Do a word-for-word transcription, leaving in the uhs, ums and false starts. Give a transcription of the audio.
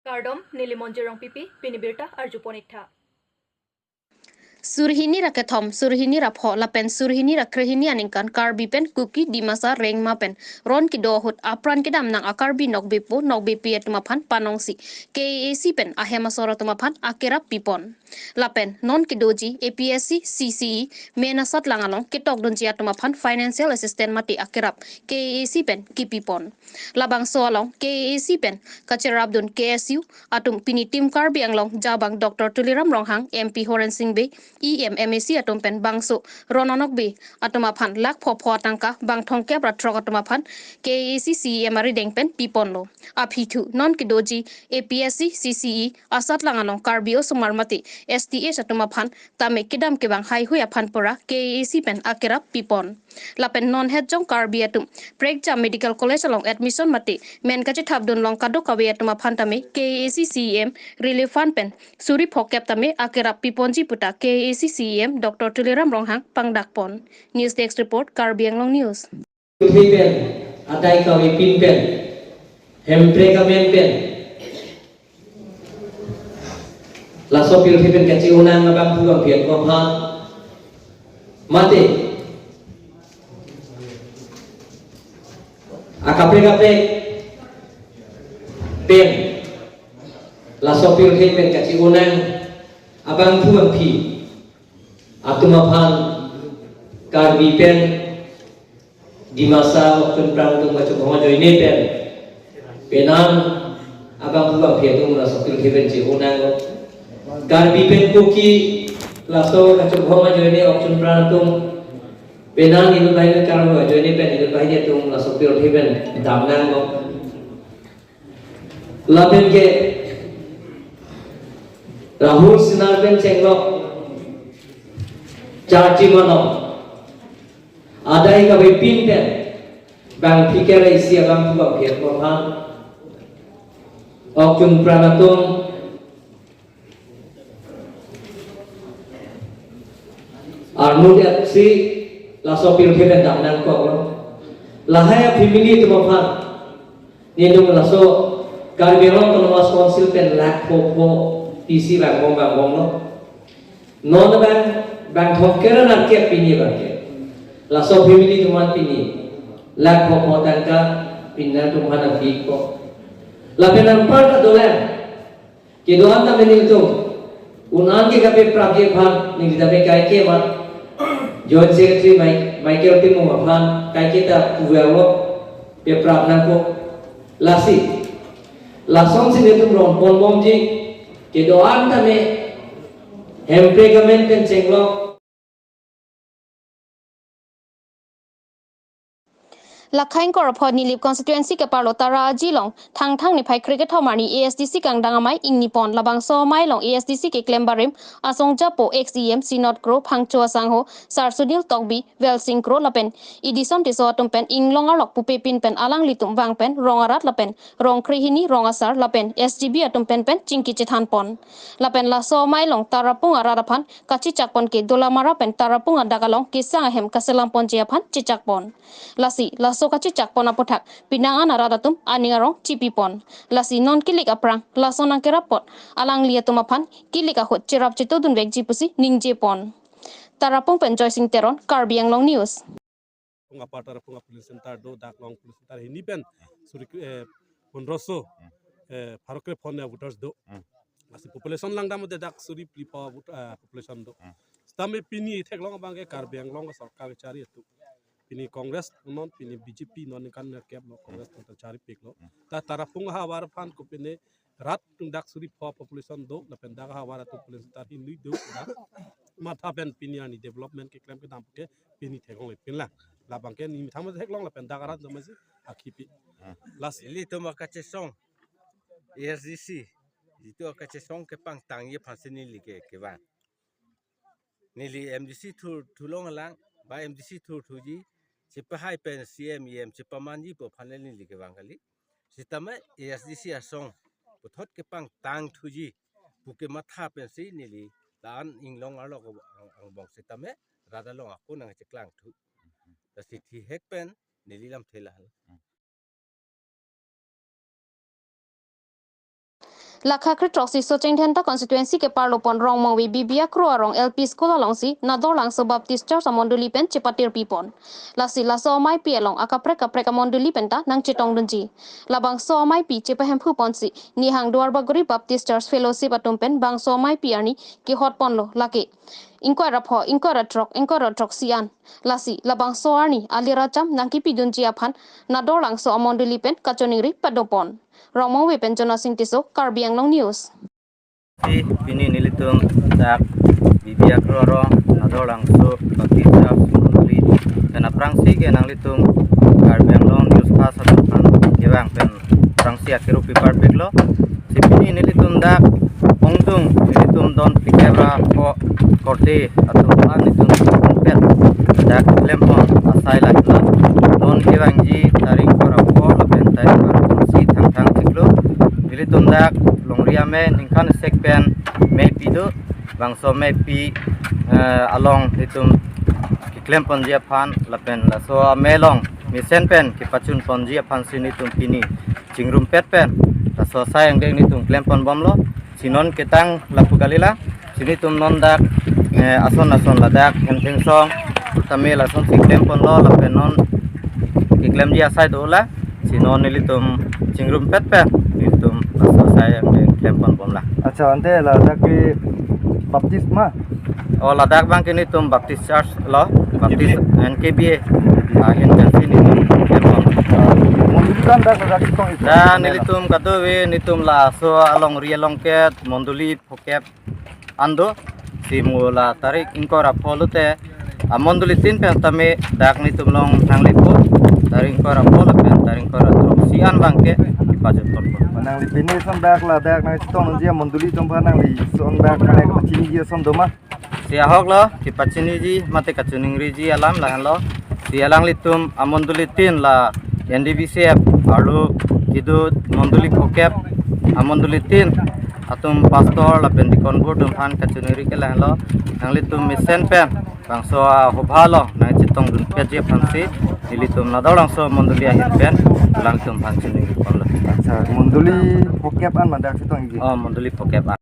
Kardom, neli Monjir Rongpipi, pini birta arjupon iktha. Surhini ra kethom, surhini ra pho, lapen surhini ra krehini aningkan Karbi pen Kuki, Dimasa, Rengma pen ron kedo ahut apran kedam nang a-Karbi nokbepo nokbepi atum aphan panongsi K A A C pen ahem asor atum aphan akerap pipon. Lapen non kedoji A P S C C C E main asatlang along ketokdunji atum aphan financial assistance mate akerap K A A C pen kipipon. Labangso along K A A C pen kacherapdun K S U atum pini Team Karbi Anglong jabang Doctor Tuliram Ronghang, M P Horen Sing Bey, E M, M A C atum pen bangso ron anokbe atum aphan lakh pho pho atangka bang thomkep ra throk atum aphan K A A C C E M arideng pen piponlo. Aphi thu non kedoji A P S C C C E asatlang along Karbi osomar mate S T H atum aphan tame kedam kevang haihui aphan pura K A A C pen akerap pipon. Lapen non hetjong Karbi atum Prekjam Medical College along admission mate men kachethapdun long kadokave atum aphan tame K A A C C E M Relief Fund pen suri phokep tame akerap piponji puta K A A C C E M Doctor Tuliram Ronghang pangdakpon. News Desk Report, Karbi Anglong News. Thei pen, adai kave pin pen, Hemprek amen pen, laso pirthe pen kachi-o nang abangphu bangphi atum aphan, mate akaprek kaprek pen laso pirthe pen kachi-o nang abangphu bangphi atum aphan Karbi pen Dimasa, Okchun Prang atum kachobhong ajoine pen, penang abangphu bangphi atum laso pirthe pen chi-o nanglo. Karbi pen Kuki laso kachobhong ajoine Okchun Prang atum, penang inut banghini karbo ajoine pen inut banghini atum laso pirthe pen dam nanglo. Lapen ke Rahul Sinha pen chenglok Charchi Malong, adai kave pin pen bangphi kere isi abangphu bangphi atum aphan, Okchun Prang atum, arnut et si laso pirthe pen dam nangkoklo. Lahai a-family atum aphan nelitum laso Karbi Anglong Autonomous Council pen lakh pho pho pisi vangbom vangbomlo. Non bang, bang thomkep ra nangkep pini bangke laso family atum aphan pini lakh pho pho tangka pini nangtum aphan nangpikpo. Lapen anparta dolang kedo-an tame nelitum un-an ke kapeprapji aphan neli tame kaike ma Joint Secretary Mike-, Michael Timung aphan kaike ta puve alo, peprap nangkok. Lasi lasonsi nelitum rongponbomji, kedo-an tame Hemprek amen pen chenglok. Lakhaing Korapho Nilip constituency keparlo Tara Aji along Thangthang niphai kre kethom arni A S D C kangdang amei ingnipon. Labangso amei along A S D C keklem barim asong japo ex E M Sinot Kro, Phangcho asangho Sar Sunil Tokbi, Velsing Kro lapen Edison Tisso atum pen inglong arlok pupe pin pen alanglitum vang pen rong arat lapen rong krehini, rong asar lapen S G B atum pen pen chingki chethanpon. Lapen laso amei along Tarapung arat aphan kachechakpon ke Dolamara pen Tarapung adak along kesang ahem kaselamponji aphan chechakpon. Lasi laso kachechakpon aputhak penang an arat atum aning arong chipipon. Lasi non kilik aphrang laso nangkerappon alanglitum aphan kilik ahut cherap chetodunvekji pusi ningjepon. Tarapung pen Joysing Teron, Karbi Anglong News. Tarapung apar, Tarapung a-polling center do, dak along polling center hini pen suri, eh, pondroso, eh, pharo kre phongo voters do. Hmm. Lasi population langdamde dak suri phli pho vote, eh, population do. Hmm. Sitame pini theklong abangke Karbi Anglong sorkar kechari atum. Pini Congress non, pini B J P non ningkan nerkep lo, Congress non ta charipiklo. Hmm. Ta Tarapung ahavar aphan kopine rat atum dak suri pho population do, lapen dak ahavar atum population ta hini do, dak matha pen pini arni development keklem kedam ke pini theklongle pinlang. Labangke neli methang theklong lapen dak arat atum si akhipi. Hmm. Lasi ilitum akachesong A S D C, jitu akachesong kepangtangji aphansi neli ke, kevang. Neli M D C thur, thulong alang, ba M D C thur thuji, chepahai pen C M, E M chepamanji pu aphan le neli kevang kali. Sitame A S D C asong puthot kepangtang thuji pu kematha pensi neli la-an inglong arlok ang, angbong sitame rat along ako nangcheklang thu. Lasi thihek pen neli lamthe la. Lakha kre-throksi Socheng Dhenta constituency keparlo pon Rongmongve B B Akro arong L P School alongsi Nadorlangso Baptist Church amondoli pen chepatirpi pon. Lasi laso ameipi along akaprek kaprek amondoli penta nangchetongdunji. Labangso ameipi chepahemphu ponsi Nihang Duarbagori Baptist Church Fellowship atum pen bangso ameipi arni kehot ponlo, lake ingkoi ra pho, ingkoi ra throk, ingkoi ra throksi an. Lasi labangso arni alir acham nangkepidunji aphan Nadorlangso amondoli pen kachiningri pado pon. Rongmongve pen Jonasing Tisso, Karbi Anglong News. Si pini nelitum dak B B Akro arong Nadorlangso Baptist Church mondoli pen aphrangsi ke nanglitum Karbi Anglong News Fast atum aphan kevang pen aphrangsi akiru pipar peklo. Si pini nelitum dak ongdung nelitum don phlikep ra pho korte atum aphan nelitum pet dak klem pon asai lahelo. Don kevangji tarik ingkoi ra pho lapen tarik ingkoi ra throksi Thangthang chiklo. Nelitum dak longri amei ningkan sek pen meipi do, bangso meipi, eh, along nelitum keklem ponji aphan lapen laso amei along mesen pen kepachun ponji aphansi nelitum pini chingrumpet pen laso asai angdeng nelitum klem pon bomlo. Si non ketang lapu kalilang, si nelitum non dak, eh, ason ason ladak hemthengsong tame lasonsi klem ponlo lapen non keklemji asai dolang. Si non nelitum chingrumpet pen nelitum laso asai angdeng klem pon bomlang. Accha, ante ladak ke Baptist ma? O, ladak abang ke nelitum Baptist Church lo, Baptist N K B A. N K B A. Ah, ahin pensi nelitum klem pon. Ah, mondoli kan dak ladak chetong-ik? Dak nelitum kadokave nelitum laso alongri along ke mondoli phokep an do. Si mo la tarik ingkoi ra pho lote amondoli tin pen tame dak nelitum along nanglepo, tarik ingkoi ra pho lapen tarik ingkoi ra throksi an abang ke kepajut ponpo. Nangli pini ason dak ladak nangchetongdunji amondoli atum aphan nangli ason dak mane kepachiniji ason do ma? Si ahok lo, kepachiniji mate kachiningriji alam lahenlo. Si alanglitum amondoli tin la N D B C F arlo kedo mondoli phokep amondoli tin atum pastor lapen deacon board atum aphan kachiningri ke lahenlo. Nanglitum mesen pen bangso ahobha along nangchetongdunpetji aphansi nelitum Nadorlangso mondoli ahin pen alangtum aphan chiningri ponlo. Accha, mondoli phokep an ma dak chetong-ikji? O, mondoli phokep an.